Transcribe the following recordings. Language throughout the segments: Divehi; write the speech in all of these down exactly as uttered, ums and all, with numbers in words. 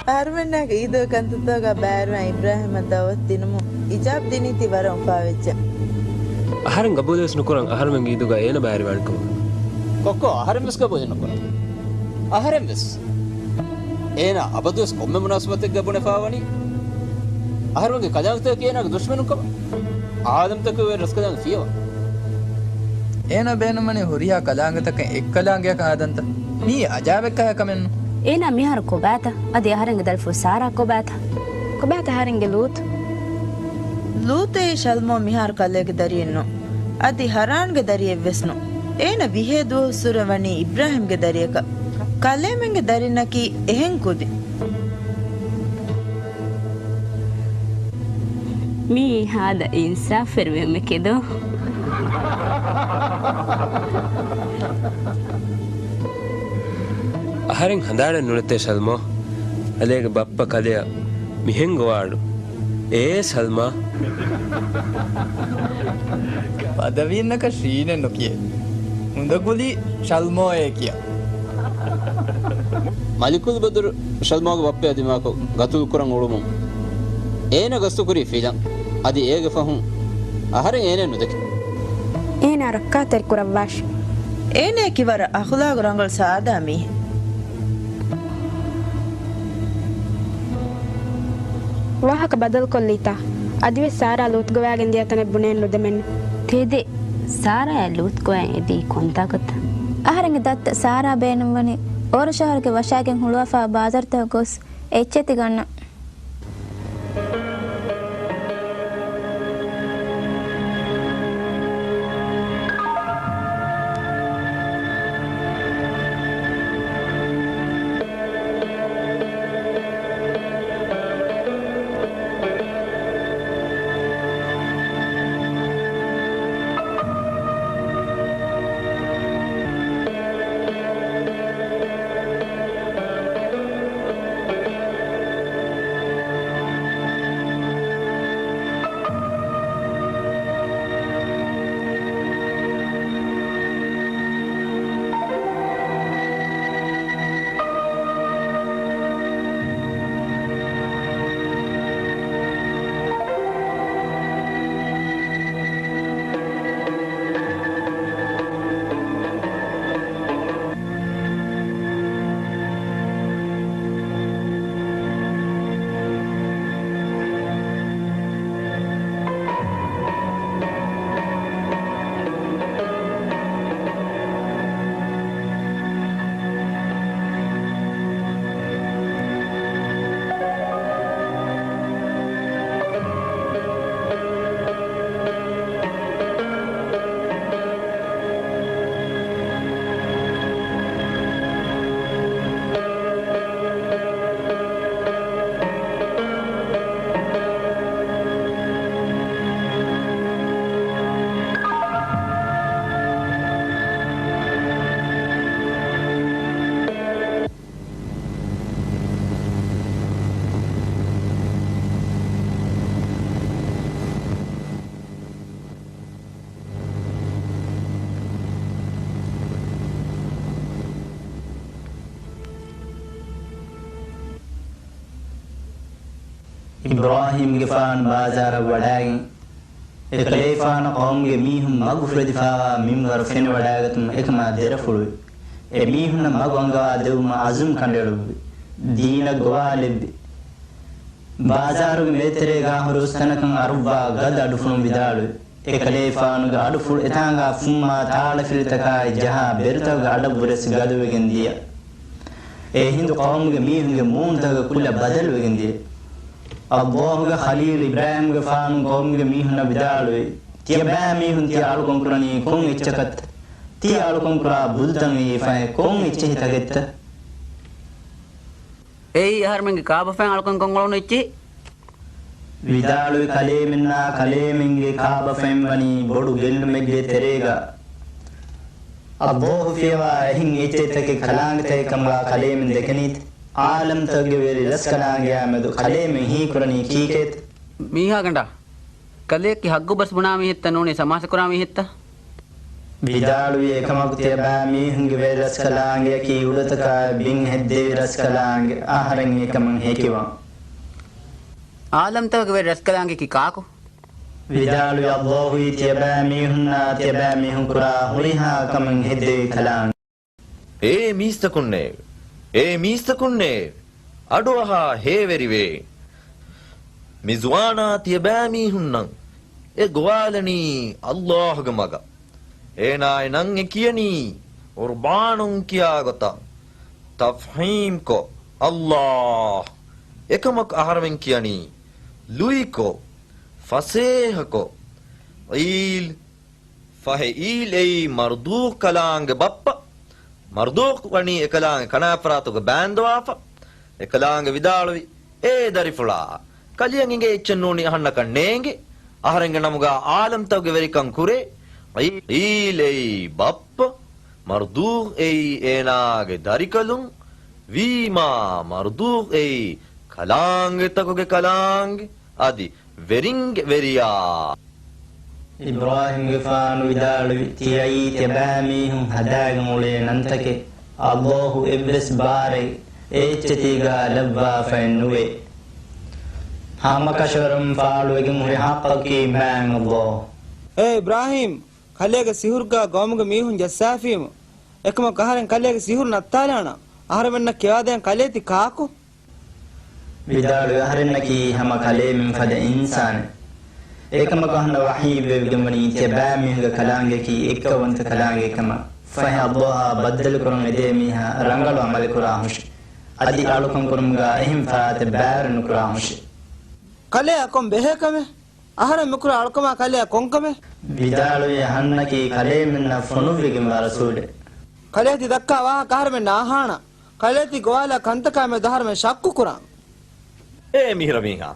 އަހަރުމެންނާގެ އީދުގެ ކަންތައްތަކާ ބައިވެރިވާން އިބްރާހީމަށް ދައުވަތު ދިނުމުން އިޖާބަ ދިނީތީ ވަރަށް އުފާވެއްޖެ. އަހަރެން ގަބޫލުވެސް ނުކުރަން އަހަރުމެންގެ އީދުގަ އޭނަ ބައިވެރިވާނެ ކަމަށް. ކޮއްކޮ އަހަރެން ވެސް ގަބޫލެއް ނުކުރަން. އަހަރެން ވެސް. އޭނާ އަބަދުވެސް ކޮންމެ މުނާސަބަތެއްގަ ބުނެފާވަނީ އަހަރުމެންގެ ކަލާނގެތަކަކީ އޭނާގެ ދުޝްމަނުން ކަމަށް. އާދަމްތަކުގެ ވެރި ރަސްކަލާނގެ ފިޔަވާ. އޭނާ ބޭނުންވަނީ ހުރިހާ ކަލާނގެތަކެއް އެއްކަލާނގެއަކަށް ހަދަންތަ؟ މީ އަޖާއިބެއްކަހަލަ ކަމެއްނު. އޭނާ މިހާރު ކޮބާތަ؟ އަދި އަހަރެންގެ ދަރިފުޅު ސާރާ ކޮބާތަ؟ ކޮބާތަ އަހަރެންގެ ލޫޠު؟ ލޫޠައީ ޝަލްމޯ މިހާރު ކަލޭގެ ދަރިއެއްނު. އަދި ހަރާންގެ ދަރިއެއްވެސްނު. އޭނަ ވިހޭ ދުވަހުއްސުރެ ވަނީ އިބްރާހީމްގެ ދަރިއަކަށް. ކަލޭމެންގެ ދަރިންނަކީ އެހެން ކުދިން. މީ ހާދަ އިންސާފުވެރިވުމެކޭ ދޯ؟ އަހަރެން ހަނދާނެއް ނުނެތޭ ޝަލްމޯ. ކަލޭގެ ބައްޕަ ކަލެއަށް މިހެން ގޮވާލު. އޭ ސަލްމާ. ބަދަވީންނަކަށް ޝީނެއް ނުކިޔޭ. އުނދަގުލީ ޝަލްމޯއޭ ކިޔާ. މަލިކުލް ބަދުރު ޝަލްމާގެ ބައްޕަޔާ ދިމާކޮށް ގަތުލު ކުރަން އުޅުމުން އޭނަ ގަސްތުކުރީ ފިލަން. އަދި އޭގެ ފަހުން އަހަރެން އޭނަ ނުދެކެ. އޭނާ ރައްކާތެރި ކުރައްވާށި. އޭނައަކީ ވަރަށް އަޚުލާގު ރަނގަޅު ސާދާ މީހެއް. ވާހަކަ ބަދަލުކޮށްލީތާ؟ އަދިވެސް ސާރާ ލޫޠު ގޮވައިގެން ދިޔަ ތަނެއް ބުނެއެއް ނުދެމެއްނު. ތެދެއް، ސާރާއާ ލޫޠު ގޮވައިގެން އެދީ ކޮންތާކަށްތަ؟ އަހަރެންގެ ދައްތަ ސާރާ ބޭނުންވަނީ އޯރަށަހަރުގެ ވަށާގެން ހުޅުވާފައިވާ ބާޒާރުތަކަށް ގޮސް އެއްޗެތި ގަންނަން. އިބްރާހީމްގެފާނު ބާޒާރަށް ވަޑައިގެން، އެކަލޭފާނަށް ޤައުމުގެ މީހުން މަގުފުރެދިފައިވާ މިންވަރު ފެނިވަޑައިގަތުމަށް އެކަމާ ދެރަފުޅުވި. އެ މީހުންނަށް މަގު އަންގަވާ ދެވުމަށް އަޒުމް ކަނޑައެޅުއްވި. ދީނަށް ގޮވާލެއްވި. ބާޒާރުގެ މޭތެރޭގާ ހުރި އުސްތަނަކަށް އަރުއްވާ ގަދަ އަޑުފުޅުން ވިދާޅުވި. އެކަލޭފާނުގެ އަޑުފުޅު އެތާނގާ ފުއްމާ ތާޅަފިލިތަކާއި ޖަހާ ބެރުތަކުގެ އަޑަށްވުރެސް ގަދަވެގެން ދިޔަ. އެ ހިނދު ޤައުމުގެ މީހުންގެ މޫނުތަކުގެ ކުލަ ބަދަލުވެގެން ދިޔަ. ﷲ ގެ ޚަލީލު އިބްރާހީމްގެފާނު ޤައުމުގެ މީހުންނަށް ވިދާޅުވި، ތިޔަބައިމީހުން ތިޔަ އަޅުކަން ކުރަނީ ކޮން އެއްޗަކަށްތަ؟ ތިޔަ އަޅުކަން ކުރާ ބުދުތަނުގެ ހިފައިން ކޮން އެއްޗެހިތަކެއްތަ؟ އެއީ އަހަރުމެންގެ ކާބަފައިން އަޅުކަން ކޮށް އުޅުނު އެއްޗެހި. ވިދާޅުވި ކަލޭމެންނާ ކަލޭމެންގެ ކާބަފައިން ވަނީ ބޮޑު ގެއްލުމެއްގެ ތެރޭގަ. ﷲ ފިޔަވާ އެހެން އެއްޗެހިތަކެއް ކަލާނގެތަކެއް ކަމުގަ ކަލޭމެން ދެކެނީތަ؟ ޢާލަމްތަކުގެ ވެރި ރަސްކަލާނގެއާ މެދު ކަލޭމެން ހީކުރަނީ ކީކޭތަ؟ މީހާގަނޑާ، ކަލެއަކީ ޙައްޤު ބަސް ބުނާ މީހެއްތަ ނޫނީ ސަމާސަކުރާ މީހެއްތަ؟ ވިދާޅުވީ، އެކަމަކު ތިޔަބައިމީހުންގެ ވެރި ރަސްކަލާނގެއަކީ އުޑުތަކާއި ބިން ހެއްދެވި ރަސްކަލާނގެ، އަހަރެން އެކަމަށް ހެކިވާން. އާލަމްތަކުގެ ވެރި ރަސްކަލާނގެއަކީ ކާކު؟ ވިދާޅުވީ، ﷲ އީ ތިޔަބައިމީހުންނާ ތިޔަބައިމީހުން ކުރާ ހުރިހާ ކަމެއް ހެއްދެވި ކަލާނގެ. އޭ މީސްތަކުންނޭވެ! އޭ މީސްތަކުންނޭވެ! އަޑުއަހާ ހޭވެރިވޭ! މި ޒުވާނާ ތިޔަބައިމީހުންނަށް އެ ގޮވާލަނީ ﷲގެ މަގަށް. އޭނާގެ ނަން އެ ކިޔަނީ ޤުރްބާނުން ކިޔާ ގޮތަށް ތަފްހީމްކޮށް، ﷲ. އެކަމަކު އަހަރެމެން ކިޔަނީ ލުއިކޮށް، ފަސޭހަކޮށް. ޢީލް، ފަހެ ޢީލް އެއީ މަރްދޫޚް ކަލާނގެ ބައްޕަ. މަރްދޫޚް ވަނީ އެކަލާނގެ ކަނާތްފަރާތުގަ ބާންދަވާފަ. އެކަލާނގެ ވިދާޅުވި، އޭ ދަރިފުޅާ! ކަލެއަށް އިނގޭ އެއްޗެއް ނޫނީ އަހަންނަކަށް ނޭނގެ. އަހަރެންގެ ނަމުގަ އާލަމްތަކުގެ ވެރިކަން ކުރޭ. ޢީ-، ޢީލް އެއީ ބައްޕަ. މަރްދޫޚް އެއީ އޭނާގެ ދަރިކަލުން. ވީމާ މަރްދޫޚް އެއީ ކަލާނގެތަކުގެ ކަލާނގެ. އަދި ވެރިންގެ ވެރިޔާ. އިބްރާހީމްގެފާނު ވިދާޅުވި، ތިޔައީ ތިޔަބައިމީހުން ހަދާގެން އުޅޭ ނަންތަކެއް. ﷲ އެއްވެސް ބާރެއް އެ އެއްޗެތީގަ ލައްވާފައެއް ނުވޭ. ހަމަކަށަވަރުން ފާޅުވެގެން ހުރި ޙައްޤަކީ މާތް ﷲ. އޭ އިބްރާހީމް! ކަލޭގެ ސިހުރުގަ ގައުމުގެ މީހުން ޖައްސާފީމު. އެކަމަކު އަހަރެން ކަލޭގެ ސިހުރު ނައްތާލާނަން. އަހަރެމެންނަށް ކިޔަވާދޭން ކަލޭ ތި ކާކު؟ ވިދާޅުވި، އަހަރެންނަކީ ހަމަ ކަލޭމެން ފަދަ އިންސާނެއް. އެކަމަކު އަހަންނަށް ވަޙީ ވެވިގެންވަނީ ތިޔަބައިމީހުންގެ ކަލާނގެއަކީ އެއްކައުވަންތަ ކަލާނގެއެއް ކަމަށް. ފަހެ ﷲއާ ބައްދަލުކުރަން އެދޭ މީހާ ރަނގަޅު ޢަމަލެއް ކުރާ ހުށި. އަދި އަޅުކަން ކުރުމުގަ އެހެން ފަރާތެއް ބައިވެރި ނުކުރާ ހުށި. ކަލެއަށް ކޮން ބެހޭ ކަމެއް؟ އަހަރެން މިކުރާ އަޅުކަމާ ކަލެއަށް ކޮންކަމެއް؟ ވިދާޅުވި، އަހަންނަކީ ކަލޭމެންނަށް ފޮނުއްވިގެންވާ ރަސޫލެއް. ކަލޭ ތި ދައްކާ ވާހަކަ އަހަރެމެންނަށް އަހާނަން. ކަލޭ ތި ގޮވާލާ ކަންތަކާ މެދު އަހަރެމެން ޝައްކު ކުރާން. އޭ މިހިރަ މީހާ!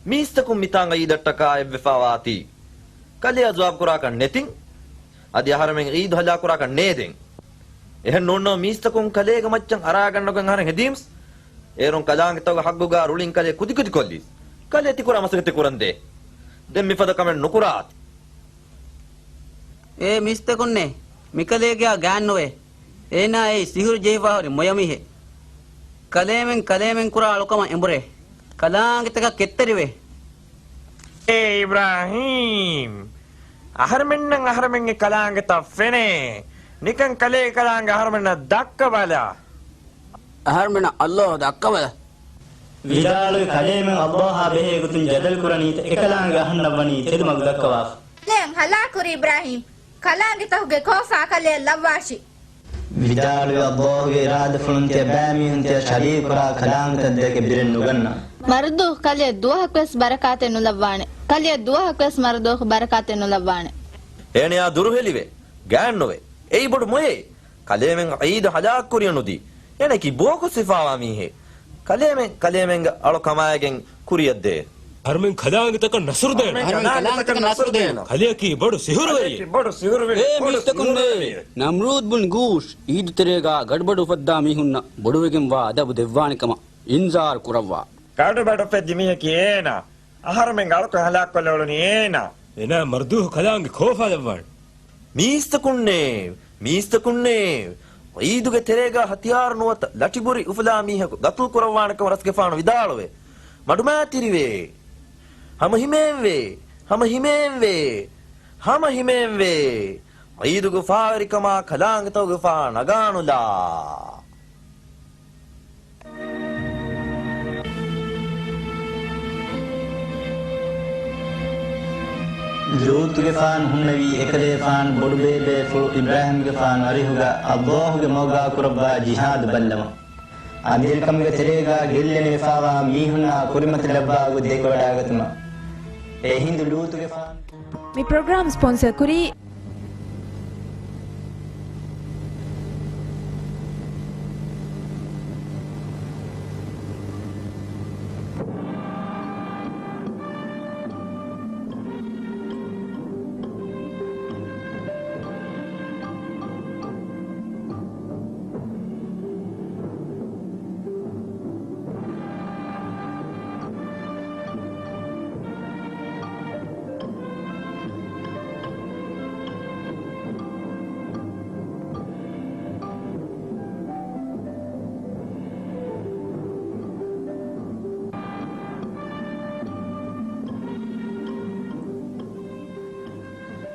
މީސްތަކުން މިތާނގަ ޢީދަށްޓަކާ އެއްވެފާ ވާތީ. ކަލެއަށް ޖުވާބު ކުރާކަށް ނެތިން. އަދި އަހަރެމެން ޢީދު ހަލާކު ކުރާކަށް ނޭދެން. އެހެން ނޫންނަމަ މީސްތަކުން ކަލޭގެ މައްޗަށް އަރާގަންނަގެން އަހަރެން ހެދީމްސް. އޭރުން ކަލާނގެތަކުގެ ޙައްޤުގަ ރުޅިން ކަލޭ ކުދިކުދި ކޮށްލީސް. ކަލޭ ތި ކުރާ މަސައްކަތް ތި ކުރަން ދޭ. ދެން މިފަދަ ކަމެއް ނުކުރާތި. އޭ މީސްތަކުންނޭ! މިކަލޭގެއާ ގާތްނުވޭ. އޭނާ އެއީ ސިހުރު ޖެހިފާ ހުރި މޮޔަމީހެއް. ކަލޭމެން ކަލޭމެން ކުރާ އަޅުކަމަށް އެނބުރޭ. ކަލާނގެތަކަށް ކެތްތެރިވޭ. އޭ އިބްރާހީމް! އަހަރެމެންނަށް އަހަރެމެންގެ ކަލާނގެތައް ފެނޭ. ނިކަން ކަލޭގެ ކަލާނގެ އަހަރެމެންނަށް ދައްކަބަލަ. އަހަރެމެންނަށް ﷲ ދައްކަބަލަ. ވިދާޅުވި، ކަލޭމެން ﷲއާ ބެހޭ ގޮތުން ޖަދަލު ކުރަނީތަ؟ އެކަލާނގެ އަހަންނަށް ވަނީ ތެދު މަގު ދައްކަވާފަ. ކަލޭ ހަލާކުރި އިބްރާހީމް. ކަލާނގެތަކުގެ ކޯފާ ކަލެއަށް ލައްވާށި. ވިދާޅުވި، ﷲގެ އިރާދަފުޅުން ތިޔަބައިމީހުން ތިޔަ ޝަރީކުކުރާ ކަލާނގެތައް ދެކެ ބިރެއް ނުގަންނަ. މަރުދޫޚް ކަލެއަށް ދުވަހަކުވެސް ބަރަކާތެއް ނުލައްވާނެ. ކަލެއަށް ދުވަހަކުވެސް މަރުދޫޚް ބަރަކާތެއް ނުލައްވާނެ. އޭނަޔާ ދުރުހެލިވެ. ގާތްނުވެ. އެއީ ބޮޑު މޮޔައެއް. ކަލޭމެން ޢީދު ހަލާކުކުރިޔަ ނުދީ. އޭނައަކީ ބޯކޮށް ސިފާވާ މީހެއް. ކަލޭމެން ކަލޭމެންގެ އަޅު ކަމާއިގެން ކުރިއަށް ދޭ. އަހަރެމެން ކަލާނގެތަކަށް ނަޞްރު ދޭނަން. އަހަރެމެން ކަލާނގެތަކަށް ނަޞްރު ދޭނަން. ކަލެއަކީ ބޮޑު ސިހުރުވެރިއެއް. ބޮޑު ސިހުރުވެރި، އޭ ބޮޑު މީސްތަކުންނޭ! ސިހުރުވެރި. ނަމްރޫދު ބުން ގޫޝް ޢީދު ތެރޭގާ ގަޑުބަޑު އުފައްދާ މީހުންނަށް ބޮޑުވެގެންވާ އަދަބު ދެއްވާނެ ކަމަށް އިންޒާރު ކުރައްވާ. ގަޑުބަޑު އުފެއްދި މީހަކީ އޭނާ. އަހަރެމެންގެ އަޅުކަން ހަލާކުކޮށްލެވުނީ އޭނާ. އޭނާ މަރުދޫހު ކަލާނގެ ކޯފާ ލައްވާނެ. މީސްތަކުންނޭ! މީސްތަކުންނޭ! ޢީދުގެ ތެރޭގާ ހަތިޔާރު ނުވަތަ ލަޓިބުރި އުފުލާ މީހަކު ގަތުލު ކުރައްވާނެ ކަމަށް ރަސްގެފާނު ވިދާޅުވޭ. މަޑުމައިތިރިވޭ. ހަމަ ހިމޭންވޭ. ހަމަ ހިމޭންވޭ. ހަމަ ހިމޭންވޭ. ޢީދުގެ އުފާވެރިކަމާ ކަލާނގެތަކުގެފާނު ނަގާނުލާ. ލޫޠުގެފާނު ހުންނެވީ އެކަލޭފާނު ބޮޑުބޭބޭފުޅު އިބްރާހީމްގެފާނު އަރިހުގަ ﷲގެ މަގުގާ ކުރައްވާ ޖިހާދު ބައްލަވަން. އަނދިރިކަމުގެ ތެރޭގާ ގެއްލެނިވެފާވާ މީހުންނާ ކުރިމަތިލައްވާ ގޮތް ދެކެވަޑައިގަތުމަށް. އެހިނދު ލޫޠުގެފާނު މި ޕްރޮގްރާމް ސްޕޮންސަރ ކުރީ.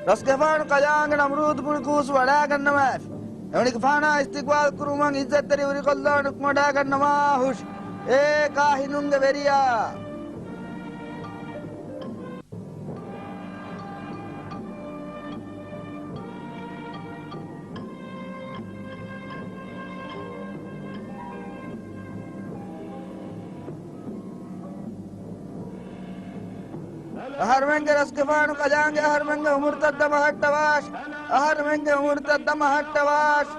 ރަސްގެފާނު ކަލާނގެ ނަމްރޫދު ބުނި ކޫސް ވަޑާގަންނަވާފި. އެވަނިކަފާނާ އިސްތިގްބާލް ކުރުމަށް އިއްޒަތްތެރި ހުރިކޮށްލާނެ ވަޑާގަންނަވާހުށި. އޭ ކާހިނުންގެ ވެރިޔާ! އަހަރުމެންގެ ރަސްގެފާނު ކަލާނގެ އަހަރުމެންގެ އުމުރުތައް ދަމަހައްޓަވާށި! އަހަރުމެންގެ އުމުރުތައް ދަމަހައްޓަވާށި!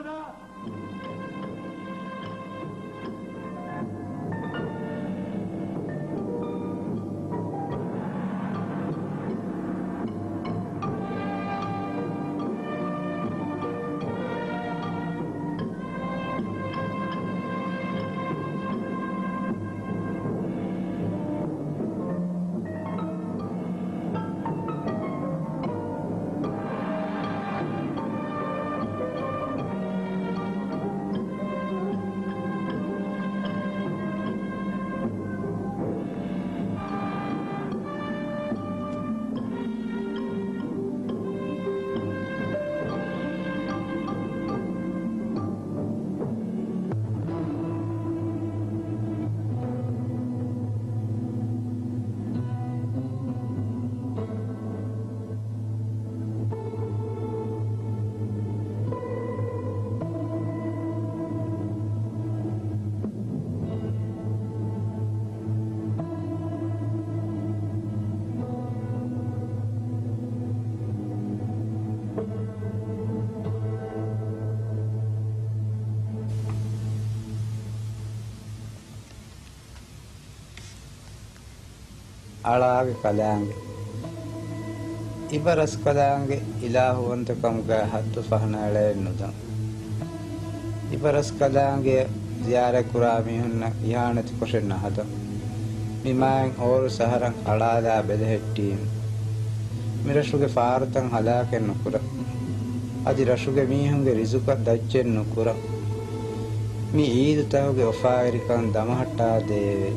އަޅާގެ ކަލާނގެ. އިބަރަސް ކަލާނގެ އިލާހުވަންތަކަމުގައި ހައްދު ފަހަނައެޅައެއް ނުދަން. އިބަރަސް ކަލާނގެ ޒިޔާރަތް ކުރާ މީހުންނަށް އިހާނެތި ކޮށެއް ނަހަދަން. މި މާތް އޯރު ސަހަރަށް އަޅާލާ ބެލެހެއްޓީމަ. މި ރަށުގެ ފާރުތައް ހަލާކެއް ނުކުރަން. އަދި ރަށުގެ މީހުންގެ ރިޒުޤަށް ދައްޗެއް ނުކުރަން. މި އީދުތަކުގެ އުފާވެރިކަން ދަމަހައްޓާދޭވެ.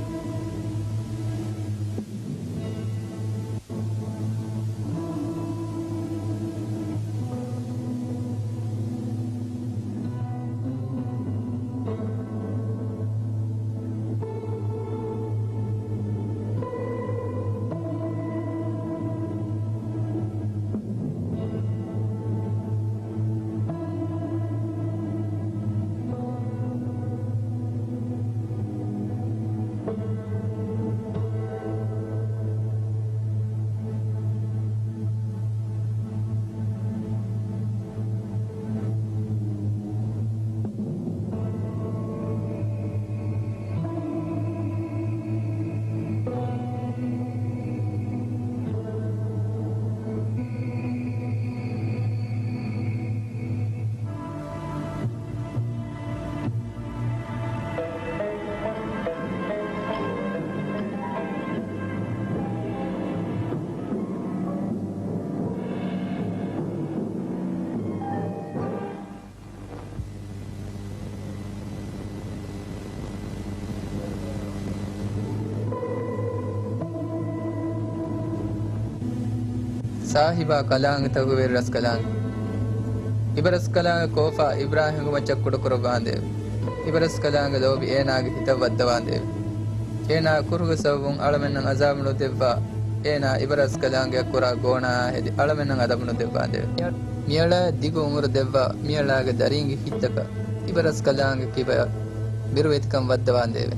ސާހިބާ ކަލާނގެތަކުގެ ވެރި ރަސްކަލާނގެ. އިބަރަސްކަލާނގެ ކޯފާ އިބްރާހިމްގެ މައްޗަށް ކުޑަކުރައްވާނދޭވެ. އިބަރަސްކަލާނގެ ލޯބި އޭނާގެ ހިތަށް ވައްދަވާނދޭވެ. އޭނާ ކުރުގެ ސަބަބުން އަޅަމެންނަށް އަޒާބު ނުދެއްވާ، އޭނާ އިބަރަސްކަލާނގެއަށް ކުރާ ގޯނާއާ ހެދި އަޅަމެންނަށް އަދަބު ނުދެއްވާނދޭވެ. މިއަޅާއަށް ދިގު އުމުރު ދެއްވާ، މިއަޅާގެ ދަރީންގެ ހިތްތަކަށް އިބަރަސްކަލާނގެ ކިބަޔަށް ބިރުވެތިކަން ވައްދަވާނދޭވެ.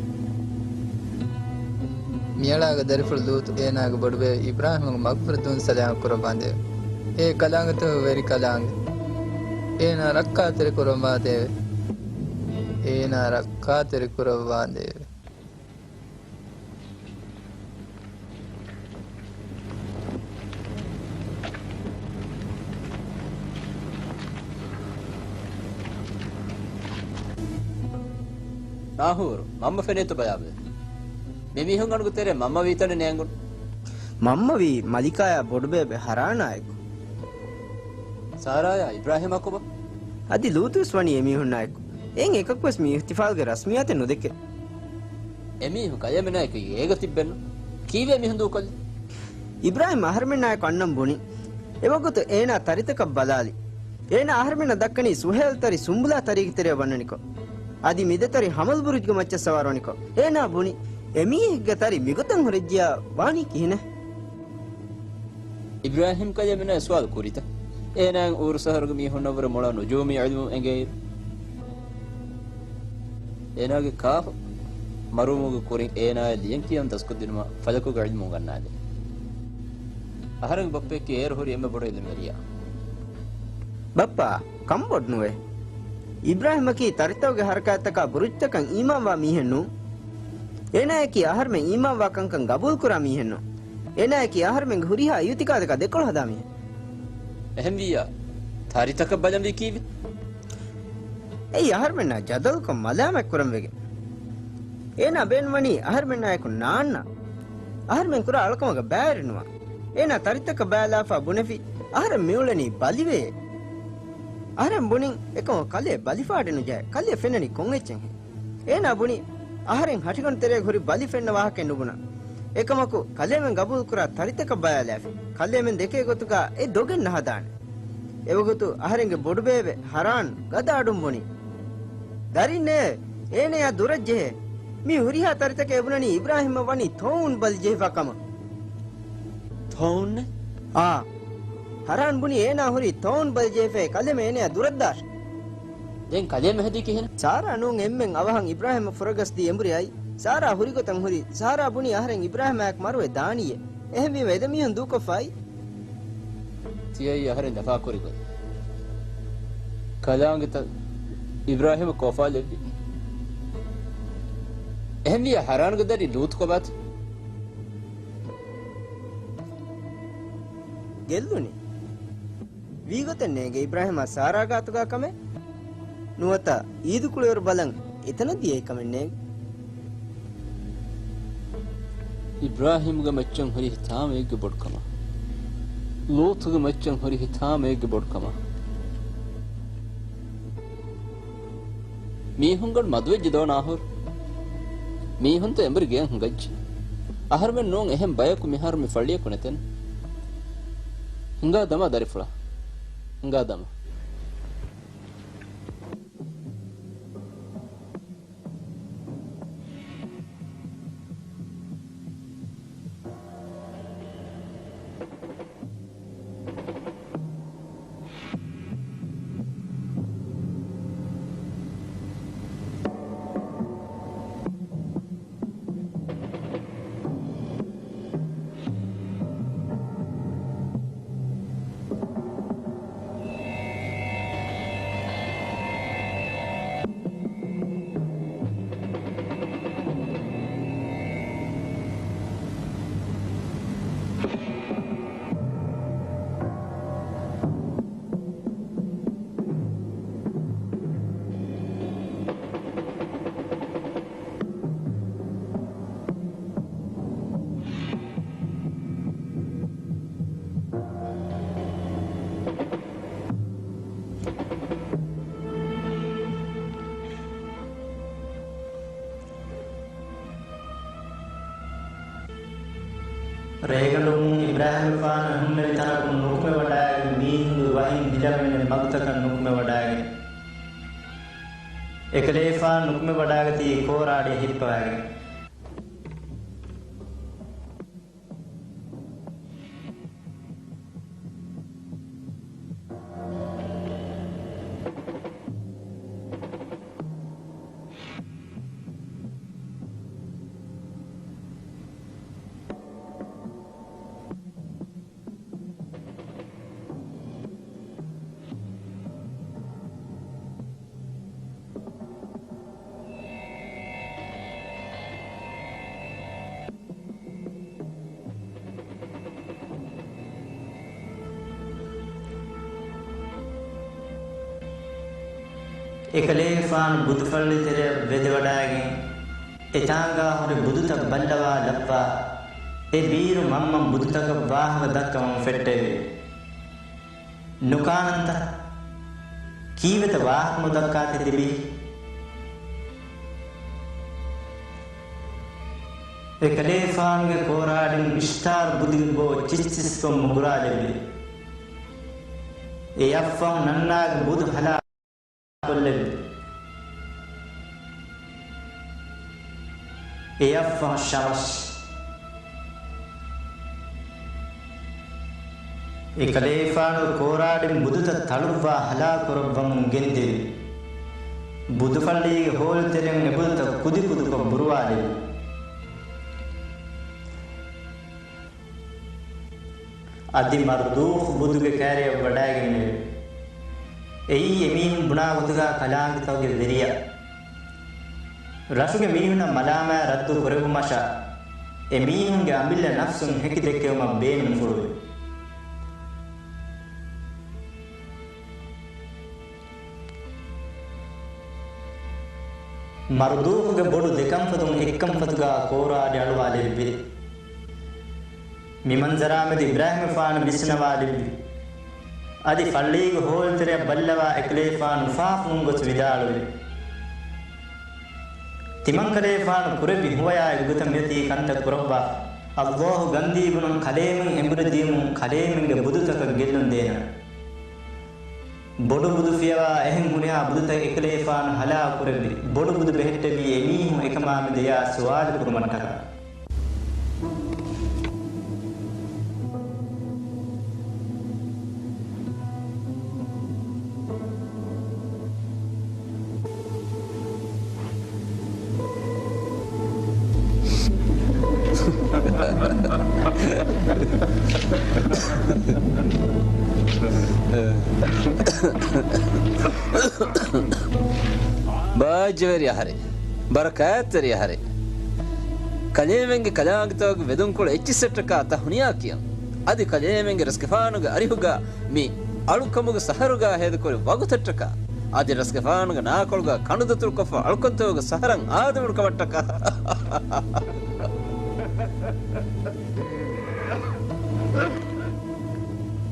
މިއަޅާގެ ދަރިފުޅު ލޫޠު އޭނާގެ ބޮޑުބޭބެ އިބްރާހިމްގެ މަގުފުރެއް ދުވަން ސަލާމް ކުރައްވާނދޭވެ. އޭ ކަލާނގެތަކުގެ ވެރި ކަލާނގެ. އޭނާ ރައްކާތެރި ކުރައްވާދޭވެ. އޭނާ ރައްކާތެރި ކުރައްވާނދޭވެ. ނާހޫރު، މަންމަ ފެނޭތޯ ބަލާބަލަ. މި މީހުންގެ އަޑުގެ ތެރޭ މަންމަ ވީތަނެއް ނޭނގުނު. މަންމަ ވީ މަލިކާޔާ ބޮޑުބޭބެ ހަރާނާއެކު. ސާރާޔާ އިބްރާހިމާ ކޮބާ؟ އަދި ލޫޠުވެސް ވަނީ އެމީހުންނާއެކު. އެއިން އެކަކުވެސް މި އިޙްތިފާލްގެ ރަސްމިއްޔާތެއް ނުދެކެ. އެމީހުން ކަލޭމެނާއެކު އޭގަ ތިއްބެއްނު. ކީއްވެ އެމީހުން ދޫކޮށްލީ؟ އިބްރާހިމް އަހަރުމެންނާއެކު އަންނަން ބުނި. އެވަގުތު އޭނާ ތަރިތަކަށް ބަލާލި. އޭނާ އަހަރުމެންނަށް ދައްކަނީ ސުހޭލް ތަރި ސުނބުލާ ތަރީގެ ތެރެއަށް ވަންނަނިކޮށް. އަދި މިދެ ތަރި ހަމަލް ބުރުޖްގެ މައްޗަށް ސަވާރުވަނިކޮށް. އޭނާ ބުނި، އެމީހެއްގެ ތަރި މިގޮތަށް ހުރެއްޖިޔާ ވާނީ ކިހިނެއް؟ އިބްރާހިމް ކަލޭމެންނާ ސުވާލު ކުރިތަ؟ އޭނާއަށް އޫރު ސަހަރުގެ މީހުންނަށްވުރެ މޮޅަށް ނުޖޫމީ ޢިލްމު އެނގޭއިރު. އޭނާގެ ކާފަ މަރުވުމުގެ ކުރިން އޭނާއަށް ލިޔަން ކިޔަން ދަސްކޮށްދިނުމަށް ފަލަކުގެ ޢިލްމު އުނގަންނާނެ. އަހަރެންގެ ބައްޕައަކީ އޭރު ހުރި އެންމެ ބޮޑު ޢިލްމުވެރިޔާ. ބައްޕާ، ކަންބޮޑު ނުވޭ. އިބްރާހިމަކީ ތަރިތަކުގެ ހަރަކާތްތަކާ ބުރުޖްތަކަށް އީމާންވާ މީހެއް ނޫން. އޭނާއަކީ އަހަރުމެން އީމާންވާ ކަންކަން ގަބޫލުކުރާ މީހެއް ނޫން. އޭނާއަކީ އަހަރުމެންގެ ހުރިހާ އިއުތިޤާދަކާ ދެކޮޅު ހަދާ މީހެއް. އެހެންވިއްޔާ، ތަރިތަކަށް ބަލަންވީ ކީއްވެ؟ އެއީ އަހަރުމެންނާ ޖަދަލުކޮށް މަލާމަތްކުރަން ވެގެން. އޭނާ ބޭނުންވަނީ އަހަރުމެންނާއެކު ނާންނާ. އަހަރުމެން ކުރާ އަޅުކަމަކަށް ބައިވެރިނުވާ. އޭނާ ތަރިތަކަށް ބަލާފަ ބުނެފި، އަހަރެން މިއުޅެނީ ބަލިވެޔޭ. އަހަރެން ބުނިން އެކަމަކު ކަލޭ ބަލިފާޑެއް ނުޖެހޭ. ކަލޭ ފެންނަނީ ކޮންއެއްޗެއްހޭ؟ އޭނާ ބުނި، އަހަރެން ހަށިގަނޑު ތެރޭގަ ހުރި ބަލި ފެންނަ ވާހަކައެއް ނުބުނާ. އެކަމަކު، ކަލޭމެން ގަބޫލުކުރާ ތަރިތަކަށް ބަލާލާފި. ކަލޭމެން ދެކޭ ގޮތުގަ އެ ދޮގެއް ނަހަދާނެ. އެވަގުތު އަހަރެންގެ ބޮޑުބޭބެ ހަރާން ގަދަ އަޑުން ބުނި، ދަރިންނޭ، އޭނަޔާ ދުރަށްޖެހޭ. މި ހުރިހާ ތަރިތަކެއް އެބުނަނީ އިބްރާހިމަށް ވަނީ ތޯއުން ބަލިޖެހިފަ ކަމަށް. ތޯއުންނެއް؟ އާ. ހަރާން ބުނި އޭނާ ހުރީ ތޯއުން ބަލިޖެހިފައޭ، ކަލޭމެން އޭނަޔާ ދުރަށްދާށޭ. ދެން ކަލޭމެން ހެދީ ކިހިނެއް؟ ސާރާ ނޫން އެންމެން އަވަހަށް އިބްރާހިމަށް ފުރަގަސްދީ އެނބުރި އައީ. ސާރާ ހުރިގޮތަށް ހުރީ. ސާރާ ބުނީ އަހަރެން އިބްރާހިމާއެކު މަރުވެ ދާނީއޭ. އެހެންވީމަ އެ ދެމީހުން ދޫކޮށްފައި. ތިޔައީ އަހަރެން ލަފާކުރި ގޮތް. ކަލާނގެ ތަ-، އިބްރާހިމަށް ކޯފާލެއްވި. އެހެންވިއްޔާ ހަރާންގެ ދަރި ލޫޠު ކޮބާތަ؟ ގެއްލުނީ. ވީގޮތެއް ނޭނގެ އިބްރާހިމާ ސާރާ ގާތުގާ ކަމެއް. ނުވަތަ އީދުކުޅިވަރު ބަލަން އެތަނަށް ދިޔައީ ކަމެއް ނޭނގެ. އިބްރާހީމްގެ މައްޗަށް ހުރި ހިތާމައެއްގެ ބޮޑުކަމާ، ލޫޠުގެ މައްޗަށް ހުރި ހިތާމައެއްގެ ބޮޑުކަމާ. މީހުންގަނޑު މަދުވެއްޖެ ދޯ ނާހުރު. މީހުންތައް އެނބުރި ގެޔަށް ހިނގައްޖެ. އަހަރުމެން ނޫން އެހެން ބަޔަކު މިހާރު މި ފައްޅިއަކު ނެތެން. ހިނގާ ދަމާ ދަރިފުޅާ. ހިނގާ ދަމާ. ރޭގަނޑުމުން އިބްރާހީމްފާނު އެހުންނެވި ތަނަކުން ނުކުމެވަޑައިގެން މީހުންގެ ވަހިން ހިލަމެން މަގުތަކަށް ނުކުމެވަޑައިގެން. އެކަލޭފާނު ނުކުމެވަޑައިގަތީ ކޯރާޑިއަށް ހިއްޕަވައިގެން. އެކަލޭގެފާނު ބުދުފައްޅި ތެރެއަށް ވެދެވަޑައިގެން، އެތާނގާ ހުރި ބުދުތައް ބައްލަވާ ލައްވާ، އެ ބީރު މަންމަން ބުދުތަކަށް ވާހަކަ ދައްކަވަމުން ފެއްޓެވި. ނުކާނަންތަ؟ ކީއްވެތަ ވާހަކަ ނުދައްކާތި ތިބީ؟ އެކަލޭފާނުގެ ކޯރާޑިން އިޝްތާރު ބުދިގެ ބޯ ޗިސްޗިސްކޮށް މުގުރާލެއްވި. އެއަށްފަހު ނަންނާގެ ބުދު ހަލާކުކޮށްލެއްވި. އެއަށްފަހު ޝަމްސް. އެކަލޭގެފާނުގެ ކޯރާޑިން ބުދުތައް ތަޅުއްވާ ހަލާކުކުރައްވަމުން ގެންދެވި. ބުދުފައްޅީގެ ހޯލުތެރެއިން އެބުދުތައް ކުދިކުދިކޮށް ބުރުވާލެވި. އަދި މަރުދޫޚު ބުދުގެ ކައިރިއަށް ވަޑައިގެންނެވި. އެއީ އެމީހުން ބުނާ ގޮތުގާ ކަލާނގެތަކުގެ ވެރިޔާ. ރަށުގެ މީހުންނަށް މަލާމާތް ރައްދު ކުރެއްވުމަށާ، އެމީހުންގެ އަމިއްލަ ނަފްސުން ހެކިދެއްކެވުމަށް ބޭނުންފުޅުވި. މަރުދޫޚުގެ ބޮޑު ދެކަންފަތުން އެއްކަންފަތުގާ ކޯރާޑި އަޅުވާލެއްވި. މި މަންޒަރާމެދު އިބްރާހީމްގެފާނު ވިސްނަވާލެއްވި. އަދި ފައްޅީގެ ހޯލުތެރެއަށް ބައްލަވާ އެކަލޭފާނު އުފާފުމުން ގޮސް ވިދާޅުވި. ތިމަންކަލޭފާނު ކުރެއްވި ހުވަޔާ އެގޮތަށް މިއޮތީ ކަންތައް ކުރައްވާފަ. އައްލާހު ގަންދީ ބުނަން ކަލޭމެން އެނބުރި ދިޔުމުން ކަލޭމެންގެ ބުދުތަކަށް ގެއްލުން ދޭނަން. ބޮޑު ބުދު ފިޔަވާ އެހެން ހުރިހާ ބުދުތައް އެކަލޭފާނު ހަލާކު ކުރެއްވި. ބޮޑު ބުދު ބެހެއްޓެވީ އެމީހުން އެކަމާމެދު އެޔާ ސުވާލު ކުރުމަށްޓަކާ. ބާއްޖަވެރި އަހަރެން، ބަރަކާތްތެރި އަހަރެން. ކަލޭމެންގެ ކަލާނގެތަކުގެ ވެދުންކޮޅު އެއްޗިއްސަށްޓަކާ ތަހުނިޔާ ކިޔަން. އަދި ކަލޭމެންގެ ރަސްގެފާނުގެ އަރިހުގަ މި އަޅުކަމުގެ ސަހަރުގަ ހޭދަކުރި ވަގުތަށްޓަކާ، އަދި ރަސްގެފާނުގެ ނާކޮޅުގަ ކަނޑުދަތުރުކޮށްފަ އަޅުކަންތަކުގެ ސަހަރަށް އާދެވުނު ކަމަށްޓަކާ.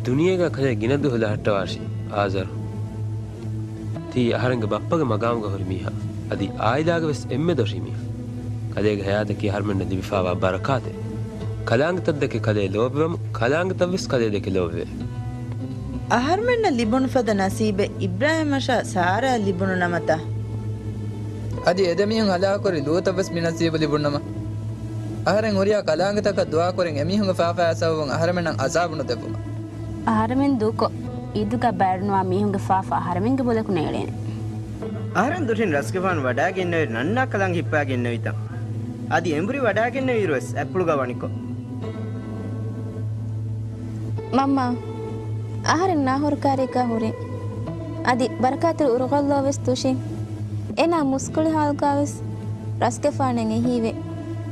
ދުނިޔޭގަ ކަލޭ ގިނަ ދުވަހު ލަހައްޓަވާށި، އާޒަރު. ތީ އަހަރެންގެ ބައްޕަގެ މަގާމުގަ ހުރި މީހާ. އަދި އާއިލާގެ ވެސް އެންމެ ދޮށީ މީހާ. ކަލޭގެ ހަޔާތަކީ އަހަރުމެންނަށް ލިބިފާވާ ބަރަކާތެއް. ކަލާނގެތައް ދެކެ ކަލޭ ލޯބިވަމު، ކަލާނގެތައް ވެސް ކަލޭ ދެކެ ލޯބިވޭ. އަހަރުމެންނަށް ލިބުނު ފަދަ ނަސީބެއް އިބްރާހީމަށާ ސާރާއަށް ލިބުނު ނަމަތަ؟ އަދި އެ ދެމީހުން ހަލާކުކުރި ލޫޠަށް ވެސް މި ނަސީބު ލިބުނު ނަމަ، އަހަރެން ހުރިހާ ކަލާނގެތަކަށް ދުޢާކުރަން އެމީހުންގެ ފާފައާ ސަބަބުން އަހަރެމެންނަށް ޢަޒާބު ނުދެއްވުމަށް. އަހަރެމެން ދޫކޮށް، އީދުގަ ބައިވެރިނުވާ މީހުންގެ ފާފަ އަހަރެމެންގެ ބޮލަކު ނޭޅޭނެ. އަހަރެން ދުށިން ރަސްގެފާނު ވަޑާގެންނެވި ނަންނާ ކަލާނގެ ހިއްޕާގެންނެވިތަން. އަދި އެނބުރި ވަޑާގެންނެވިއިރުވެސް އަތްޕުޅުގަ ވަނިކޮށް. މަންމާ، އަހަރެން ނާހުރުކާރީގަ ހުރި. އަދި ބަރަކާތު އުރުގައްލޯ ވެސް ދުށިން. އޭނާ މުސްކުޅި ހާލުގަ ވެސް ރަސްގެފާނެއް އެހީވެ،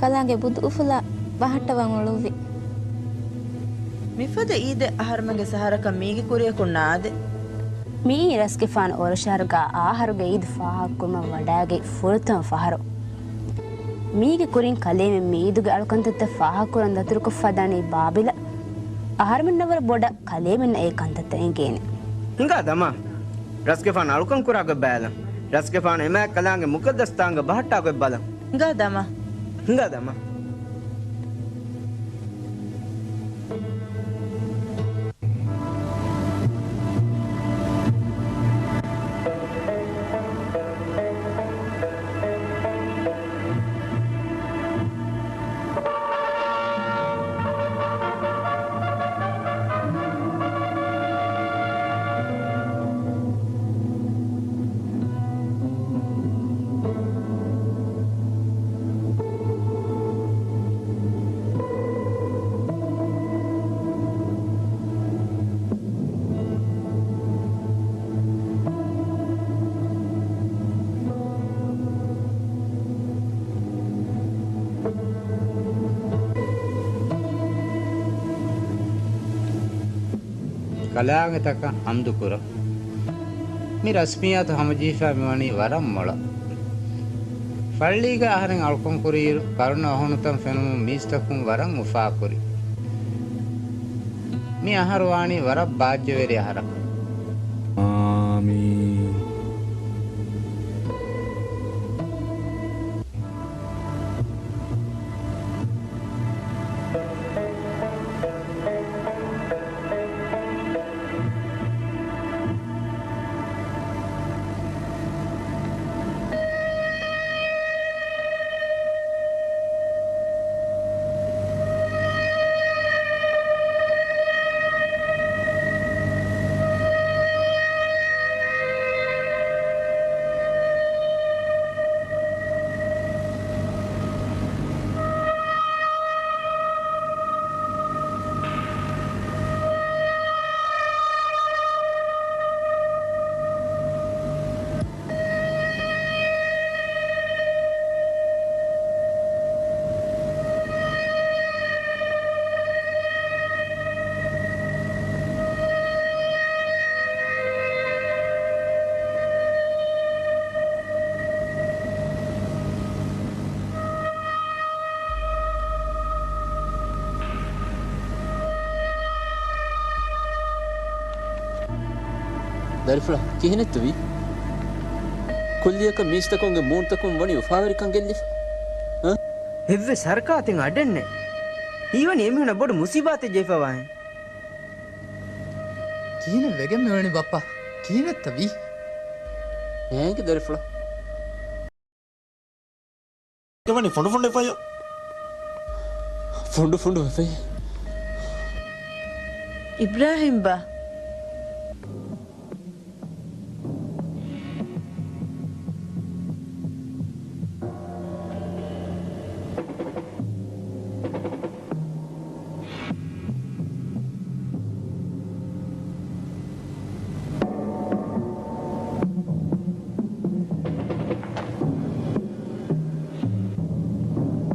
ކަލާނގެ ބުދު އުފުލާ ބަހައްޓަވަން އުޅުއްވި. މިފަދަ އީދެއް އަހަރުމެންގެ ސަހަރަކަށް މީގެ ކުރިޔަކުން ނާދޭ. މިއީ ރަސްގެފާނު އޮރޮށަހަރުގަ އާހަރުގެ އީދު ފާހަގަކުރުމަށް ވަޑާގަތް ފުރަތަމަ ފަހަރު. މީގެ ކުރިން ކަލޭމެން މި އީދުގެ އަޅުކަންތައްތައް ފާހަގަކުރަން ދަތުރުކޮށްފަ ދާނީ ބާބިލަށް. އަހަރުމެންނަށްވުރެ ބޮޑަށް ކަލޭމެންނަށް އެ ކަންތައްތައް އެނގޭނެ. ހިނގާ ދަމާ. ރަސްގެފާނު އަޅުކަން ކުރާ ގޮތް ބަލަން. ރަސްގެފާނު އެމާތް ކަލާނގެ މުޤައްދަސް ތާނގަ ބަހައްޓާ ގޮތް ބަލަން. ހިނގާ ދަމާ. ހިނގާ ދަމާ. ކަލާނގެތަކަށް ޙަމްދު ކުރަން. މި ރަސްމިއްޔާތު ހަމަޖެހިފަ މިވަނީ ވަރަށް މޮޅަށް. ފައްޅީގަ އަހަރެން އަޅުކަން ކުރިއިރު، ކަރުނަ އޮހޮނުތަން ފެނުމުން މީސްތަކުން ވަރަށް އުފާކުރި. މި އަހަރު ވާނީ ވަރަށް ބާއްޖަވެރި އަހަރަކަށް. އާމީން. ދަރިފުޅާ، ކިހިނެއްތަ ވީ؟ ކުއްލިއަކަށް މީސްތަކުންގެ މޫނުތަކުން ވަނީ އުފާވެރިކަން ގެއްލިފަ. އަ؟ އެއްވެސް ހަރަކާތެއް އަޑެއްނެއް. ހީވަނީ އެމީހުނަށް ބޮޑު މުސީބާތެއް ޖެހިފަވާހެން. ކިހިނެއް ވެގެން މިވަނީ ބައްޕާ؟ ކިހިނެއްތަ ވީ؟ އޭގެ ދަރިފުޅާ. އެވަނީ ފުނޑު ފުނޑު ވެފައި. ފުނޑު ފުނޑު ވެފައި. އިބްރާހިމްބާ.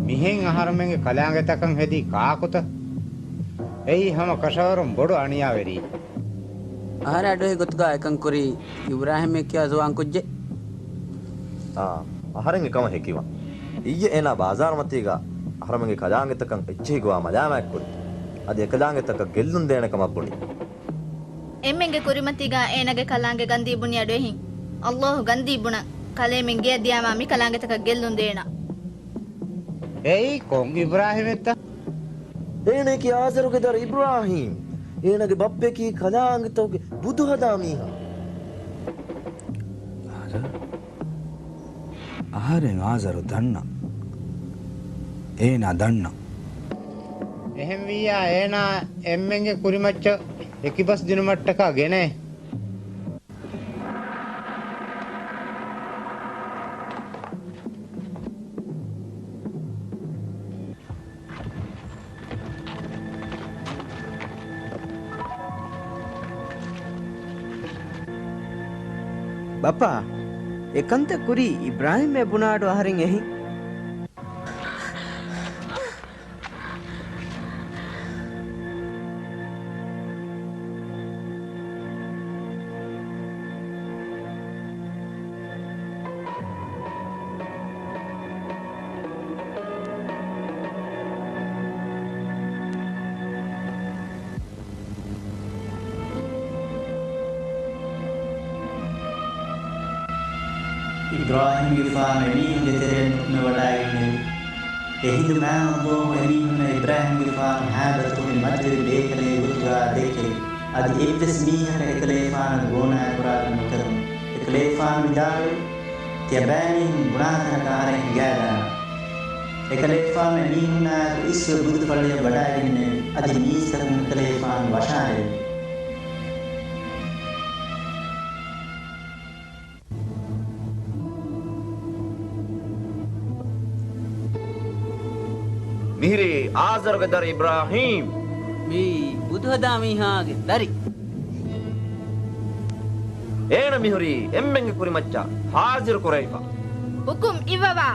މިހެން އަހަރުމެންގެ ކަލާނގެތަކަށް ހެދީ ކާކުތަ؟ އެއީ ހަމަ ކަށަވަރުން ބޮޑު އަނިޔާވެރި. އަހަރެން އަޑުއެހި ގޮތުގަ އެކަން ކުރީ އިބްރާހިމް ކިޔާ ޒުވާން ކުއްޖެއް. އާ، އަހަރެން އެކަމަށް ހެކިވާން. އިއްޔެ އޭނާ ބާޒާރުމަތީގަ އަހަރުމެންގެ ކަލާނގެތަކަށް އެއްޗެހި ގޮވާ މަލާމާތްކުރި. އަދި އެކަލާނގެތަކަށް ގެއްލުން ދޭނެ ކަމަށް ބުނި. އެންމެންގެ ކުރިމަތީގަ އޭނާގެ ކަލާނގެ ގަންދީ ބުނި އަޑުއެހިން. އައްލާހު ގަންދީ ބުނަން. ކަލޭމެން ގެއަށް ދިޔާމާ މި ކަލާނގެތަކަށް ގެއްލުން ދޭނަން. އެއީ ކޮން އިބްރާހިމެއްތަ؟ އޭނައަކީ އާޒަރުގެ ދަރި އިބްރާހީމް. އޭނާގެ ބައްޕައަކީ ކަލާނގެތަކުގެ ބުދު ހަދާ މީހާ. އާޒަރު؟ އަހަރެން އާޒަރު ދަންނަ. އޭނާ ދަންނަ. އެހެންވިއްޔާ އޭނާ އެންމެންގެ ކުރިމައްޗަށް ހެކިބަސް ދިނުމަށްޓަކާ ގެނައޭ. ބައްޕާ، އެކަންތައް ކުރީ އިބްރާހިމް ބުނާ އަޑު އަހަރެން އެހިން. އިބްރާހީމްގެފާނު އެމީހުންގެ ތެރެއަށް ނުކުމެވަޑައިގެންނެވި. އެހިނދު މާތް އައްލާހު އެމީހުންނަށް އިބްރާހީމްގެފާނު ހައިބަތުގެ މަތިވެރި ބޭކަލެއްގެ ގޮތުގަ ދެއްކެވި. އަދި އެއްވެސް މީހަކަށް އެކަލޭފާނުގެ ގޯނާއެއް ކުރާކަށް ނުކެރުނު. އެކަލޭފާނު ވިދާޅުވި، ތިޔަބައިމީހުން ބުނާ ތަނަކަށް އަހަރެން ހިނގައިދާނަން. އެކަލޭފާނު އެމީހުންނާއެކު އިސްވެ ބުދުފަޅިއަށް ވަޑައިގެންނެވި. އަދި މީސްތަކުން އެކަލޭފާނު ވަށާލެވި. މިހިރީ އާޒަރުގެ ދަރި އިބްރާހީމް. މިއީ ބުދުހަދާ މީހާގެ ދަރި. އޭނަ މިހުރީ އެންމެންގެ ކުރިމައްޗަށް ހާޒިރު ކުރެވިފަ. ހުކުމް އިއްވަވާ.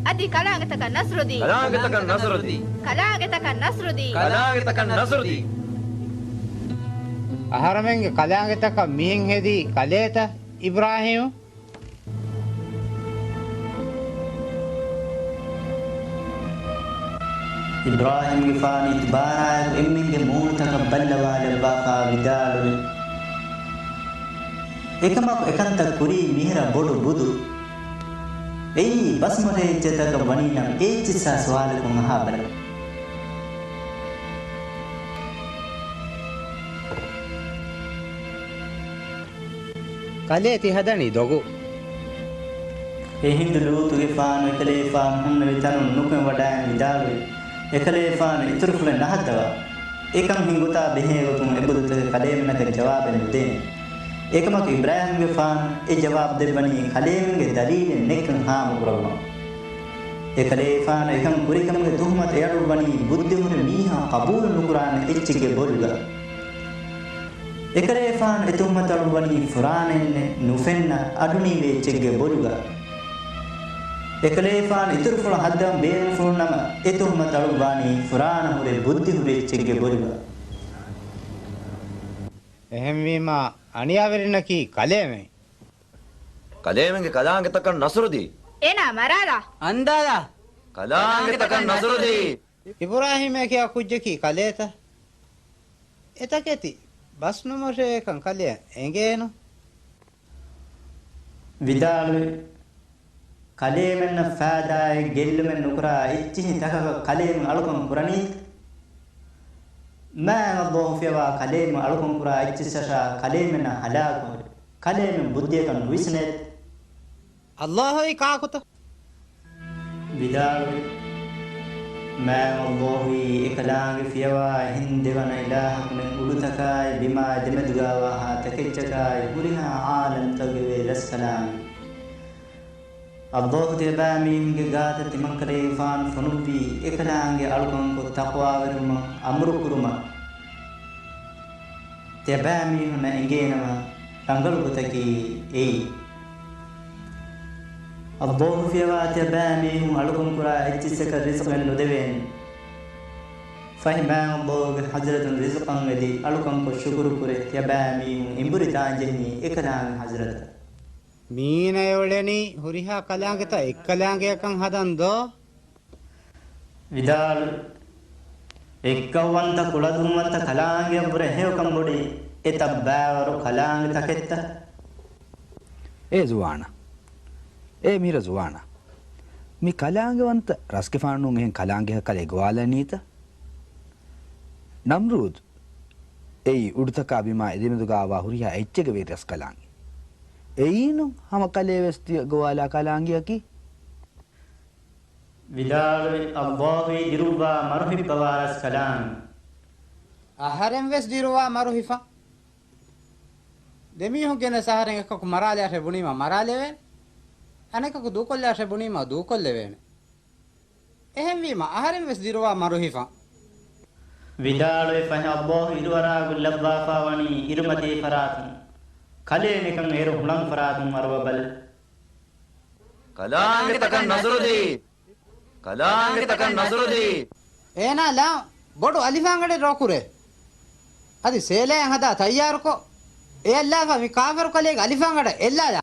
އަދި ކަލާނގެތަކަށް ނަސްރުދީ. ކަލާނގެތަކަށް ނަސްރުދީ. ކަލާނގެތަކަށް ނަސްރުދީ. ކަލާނގެތަކަށް ނަސްރުދީ. އަހަރަމެންގެ ކަލާނގެތަކަށް މިހެން ހެދީ ކަލޭތަ އިބްރާހީމް؟ އިބްރާހީމްގެފާނު އިތުބާރާއެކު އެންމެންގެ މޫނުތަކަށް ބައްލަވާލައްވާފާ ވިދާޅުވި. އެކަމަކު އެކަންތައް ކުރީ މިހިރަ ބޮޑު ބުދު. އެއީ ބަސްމޮށެ އެއްޗެއްތަކަށް ވަނީނަމަ އެއްޗިއްސާ ސުވާލަކުން އަހާބަލަ. ކަލޭ ތި ހަދަނީ ދޮގު. އެހިނދު ލޫޠުގެފާނު އެކަލޭފާނު ހުންނެވި ތަނުން ނުކުމެ ވަޑައިގެން ވިދާޅުވި، އެކަލޭފާނު އިތުރުފުޅެއް ނަހައްދަވާ. އެކަން ހިނގުތާ ބެހޭގޮތުން އެބުދުތަކެއް ކަލޭމެނަކަށް ޖަވާބެއް ނުދޭނެ. އެކަމަކު އިބްރާހީމްގެފާނު އެ ޖަވާބު ދެއްވަނީ ކަލޭމެންގެ ދަލީލެއް ނެތްކަން ހާމަކުރައްވަން. އެކަލޭފާނު އެކަން ކުރިކަމުގެ ތުހުމަތު އެއަޑުއްވަނީ ބުއްދިހުރި މީހާ ޤަބޫލު ނުކުރާނެ އެއްޗެއްގެ ބޮލުގަ. އެކަލޭފާނު އެ ތުހުމަތު އަޑުއްވަނީ ފުރާނައެއްނެއް ނުފެންނަ އަޑުނީވި އެއްޗެއްގެ ބޮލުގަ. އެކަލޭފާނު އިތުރުފުޅު ހައްދަވަން ބޭނުންފުޅުނަމަ އެ ތުހުމަތު އަޑުއްވާނީ ފުރާނަ ހުރެ ބުއްދިހުރި އެއްޗެއްގެ ބޮލުގަ. އެހެންވީމާ، އަނިޔާވެރިންނަކީ ކަލޭމެން. ކަލޭމެންގެ ކަލާނގެތަކަށް ނަސްރުދީ. އޭނާ މަރާލާ. އަންދާލާ. ކަލާނގެތަކަށް ނަސްރުދީ. އިބުރާހީމޭ ކިޔާ ކުއްޖަކީ ކަލޭތަ؟ އެތަކެތި ބަސްނުމޮށޭކަން ކަލެއަށް އެނގޭނު. ވިދާޅުވި، ކަލޭމެންނަށް ފާދާއެއް ގެއްލުމެއް ނުކުރާ އެއްޗިހި ތަކަކަށް ކަލޭމެން އަޅުކަން ކުރަނީތަ؟ މާތް އައްލާހު ފިޔަވާ ކަލޭމެން އަޅުކަން ކުރާ އެއްޗިއްސަށާ ކަލޭމެންނަށް ހަލާކު ހުރި. ކަލޭމެން ބުއްދިއަކަށް ނުވިސްނޭތަ؟ އައްލާހުއީ ކާކުތަ؟ ވިދާޅުވި، މާތް އައްލާހުއީ އެކަލާނގެ ފިޔަވާ އެހެން ދެވަނަ އިލާހަކު ނެތް. އުޑުތަކާއި ބިމާއި ދެމެދުގާވާހާ ތަކެއްޗަކާއި ހުރިހާ ޢާލަމްތަކުގެ ވެރި ރަސްކަލާނގެ. އައްލާހު ތިޔަބައިމީހުންގެ ގާތަށް ތިމަންކަލޭގެފާނު ފޮނުއްވީ އެކަލާނގެ އަޅުކަންކޮށް ތަޤްވާވެރިވުމަށް އަމުރުކުރުމަށް. ތިޔަބައިމީހުންނަށް އެނގޭނަމަ ރަނގަޅު ގޮތަކީ އެއީ. އައްލާހު ފިޔަވާ ތިޔަބައިމީހުން އަޅުކަންކުރާ އެއްޗިއްސަކަށް ރިޒުޤެއް ނުދެވޭނެ. ފަހެ މާތް އައްލާހުގެ ޙަޟްރަތުން ރިޒުޤަށް އެދި އަޅުކަންކޮށް ޝުކުރުކުރޭ. ތިޔަބައިމީހުން އެނބުރި ދާންޖެހެނީ އެކަލާނގެ ޙަޟްރަތަށް. މީނަޔަށް އުޅެނީ ހުރިހާ ކަލާނގެތައް އެއްކަލާނގެއަކަށް ހަދަން ދޯ؟ ވިދާޅުވި، އެއްކައުވަންތަ ކުޅަދުންވަންތަ ކަލާނގެއަށްވުރެ ހެޔޮކަން ބޮޑީ އެތައް ބައިވަރު ކަލާނގެ ތަކެއްތަ؟ އޭ ޒުވާނާ، އޭ މީރަ ޒުވާނާ، މި ކަލާނގެވަންތަ ރަސްގެފާނުން އެހެން ކަލާނގެއަކަށް އެ ގޮވާލަނީތަ؟ ނަމްރޫދު، އެއީ އުޑުތަކާ ބިމާ އެދެމެދުގާވާ ހުރިހާ އެއްޗެއްގެ ވެރި ރަސްކަލާނގެ. އެއީނު ހަމަ ކަލޭ ވެސް ތިޔަ ގޮވާލާ ކަލާނގެއަކީ. ވިދާޅުވި، އައްލާހުއީ ދިރުއްވާ މަރުހިއްޕަވާ ރަސްކަލާނގެ. އަހަރެން ވެސް ދިރުއްވާ މަރުހިފަ. ދެމީހުން ގެނެސް އަހަރެން އެކަކު މަރާލާށޭ ބުނީމަ މަރާލެވޭނެ. އަނެކަކު ދޫކޮށްލާށޭ ބުނީމަ ދޫކޮށްލެވޭނެ. އެހެންވީމަ، އަހަރެން ވެސް ދިރުވާ މަރުހިފަ. ވިދާޅުވި، ފަހެ އައްލާހު އިރުއަރާގޮތް ލައްވާފާވަނީ އިރުމަތީ ފަރާތުން. ކަލޭމެކަން އޭރު ހުޅަނގު ފަރާތުން އަރުވަބަލަ. ކަލާނގެތަކަށް ނަޞްރުދީ! ކަލާނގެތަކަށް ނަޞްރުދީ! އޭނާ ލާ ބޮޑު އަލިފާންގަޑެއް ރޯކުރޭ. އަދި ސޭލައެއް ހަދާ ތައްޔާރުކޮށް، އެ އައްލާފަ މި ކާފަރު ކަލޭގެ އަލިފާންގަޑަށް އެއްލާލާ.